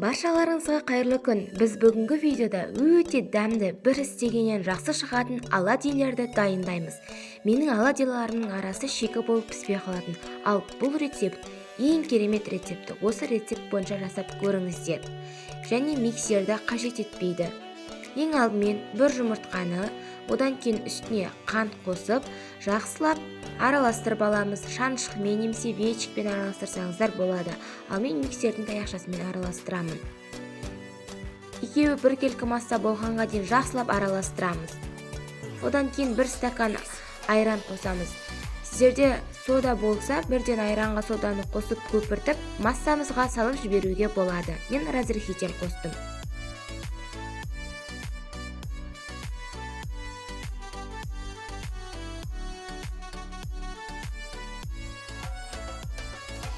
Баршаларыңызға қайырлы күн. Біз бүгінгі видеода өте дәмді, бір істегеннен жақсы шығатын оладьилерді дайындаймыз. Менің оладьиларымның арасы шикі болып піспей қалатын. Ал бұл рецепт ең керемет рецепті. Осы рецепт бойынша жасап көріңіздер. Және миксерді қажет етпейді. Ең алдымен бір жұмыртқаны, одан кейін үстіне қант қосып, жақсылап араластырып аламыз. Шанышқымен немесе венчикпен араластырсаңыздар болады. Ал мен миксердің таяқшасымен араластырамын. Екеуі біркелкі масса болғанға дейін жақсылап араластырамыз. Одан кейін бір стакан айран қосамыз. Сіздерде сода болса, бірден айранға соданы қосып көпіртіп, массамызға салып жіберуге болады. Мен разрыхитель қостым.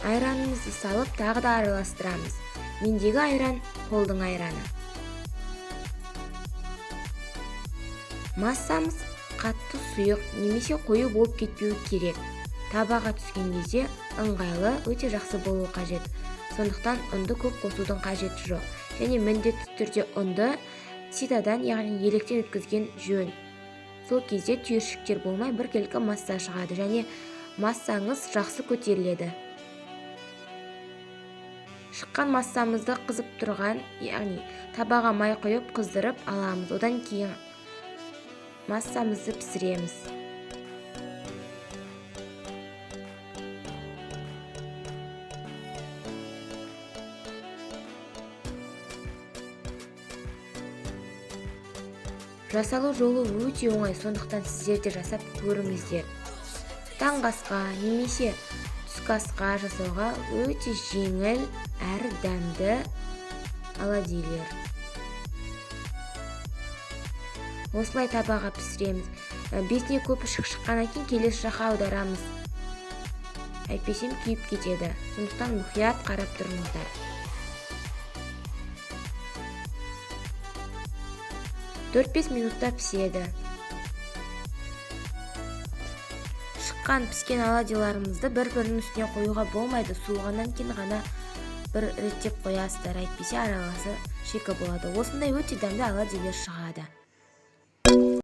Айранымызды салып тағы да араластырамыз. Мендегі айран қолдың айраны. Массамыз қатты сұйық немесе қою болып кетпеуі керек. Табаға түскен кезде ыңғайлы, өте жақсы болуы қажет. Сондықтан ұнды көп қосудың қажеті жоқ. Және міндетті түрде ұнды ситадан, яғни електен өткізген жөн. Сол кезде түйіршіктер болмай біркелкі масса шығады және массаңыз жақсы көтеріледі. Шыққан массамызды қызып тұрған, яғни табаға май құйып қыздырып аламыз. Одан кейін массамызды пісіреміз. Жасалу жолы өте оңай, сондықтан сіздер де жасап көріңіздер. Таңғы асқа немесе түскі асқа жасауға өте жеңіл әрі дәмді оладьилер. Осылай табаға пісіреміз. Бетіне көпіршік шыққаннан кейін келесі жаққа аударамыз. Әйтпесем күйіп кетеді. Сондықтан мұқият қарап тұрыңыздар. 4-5 минутта піседі. Шыққан піскен оладьиларымызды бір-бірінің үстіне қоюға болмайды. Суығаннан кейін ғана бір реттеп қоясыздар, әйтпесе араласы шикі болады. Осындай өте дәмді оладьилер шығады.